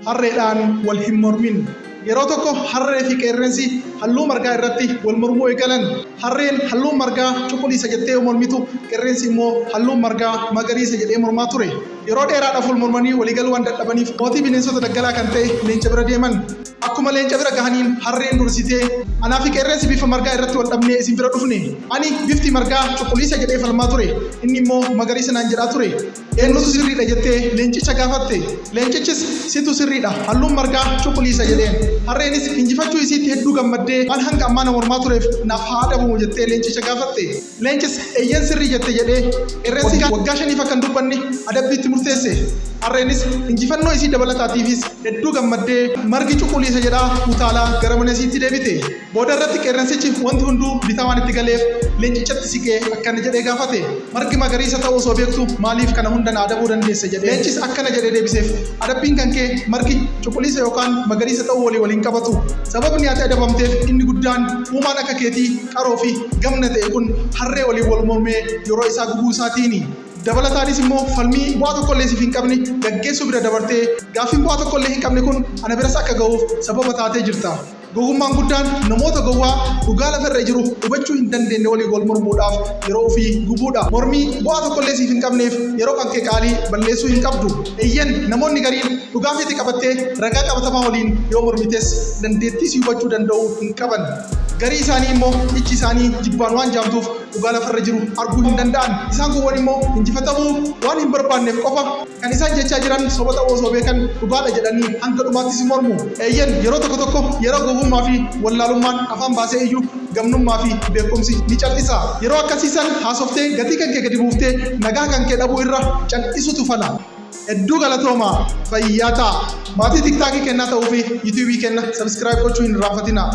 Harreedhaan wal hin mormin. Yeroo tokko harree fi qeerrensi halluu margaa irratti wal mormuu eegalan. Harreen halluun margaa cuquliisa jettee yoo mormitu, qeerrensi immoo halluun margaa magariisa jedhee mormaa ture. Yeroo dheeraadhaaf wal mormanii walii galuu waan dadhabaniif mootii bineensota daggalaa kan ta'e leenca bira deeman. Akkuma leenca bira gahaniin harreen dursitee, Anaa fi qeerrensi bifa margaa irratti wal dhabnee isin bira dhufne. Ani bifti margaa cuquliisa jedhee falmaa ture. Inni immoo magariisa naan jedhaa ture. Eenyutu sirriidha jettee leencicha gaafatte. Leencichis situ sirriidha, halluun margaa cuquliisa jedheen. Harreenis injifachuu isiitti hedduu gammaddee waan hanga ammaa na mormaa tureef naaf haa adabamu jettee leencicha gaafatte. Leencis eeyyen sirrii jette jedhee qeerrensi waggaa shaniif akka hin dubbanne adabbii itti murteesse. Harreenis injifannoo isii dabalataatiifis hedduu gammaddee margi cuquliisa jedhaa utaalaa gara mana isiitti deebite. Booda irratti qeerransichi wanti hunduu bitaa waan itti galeef leencichatti siqee akkana jedhee gaafate, Margi magariisa ta'uu osoo beektu maaliif kana hunda na adabuu dandeesse? jedhee. Leencis akkana jedhee deebiseef, Adabbiin kan kee margi cuquliisa yookaan magariisa ta'uu waliin wal hin qabatu. Sababni ati adabamteef inni guddaan uumaan akka keetii qaroo fi gamna ta'e kun harree waliin wal mormee yeroo isaa gubuu isaatiini. Dabalataanis immoo falmii bu'aa tokkollee siif hin qabne gaggeessuu bira dabartee gaaffiin bu'aa tokkollee hin qabne kun ana biras akka gahuuf sababa taatee jirta. Gowwummaan guddaan namoota gowwaa dhugaa lafa irra jiru hubachuu hin dandeenne waliin wal mormuudhaaf yeroo ofii gubuudha. Mormii bu'aa tokkollee siif hin qabneef yeroo kan kee qaalii balleessuu hin qabdu. Eeyyen, namoonni gariin dhugaa feete qabattee ragaa qabatamaa waliin yoo mormites dandeettii si hubachuu danda'u hin qaban. Garii isaanii immoo ijji isaanii jibbaan waan jaamtuuf dhugaa lafarra jiru arguu hin danda'an. Isaan kuuwwan immoo injifatamuu waan hin barbaanneef qofa kan isaan jechaa jiran soba ta'uu osoo beekan dhugaadha jedhanii hanga dhumaatti si mormu. Eeyyen, yeroo tokko tokko yeroo gowwummaa fi wallaalummaan afaan baasee iyyu gamnummaa fi beekumsi ni cal'isa. Yeroo akkasii san haasoftee gatii kan kee gadi buuftee nagaa kan kee dhabuu irra cal'isutu fala. Hedduu galatoomaa! Fayyaa ta'aa! Maatii TikTok kennaa ta'uu fi YouTube kenna subscribe gochuu hin irraanfatinaa.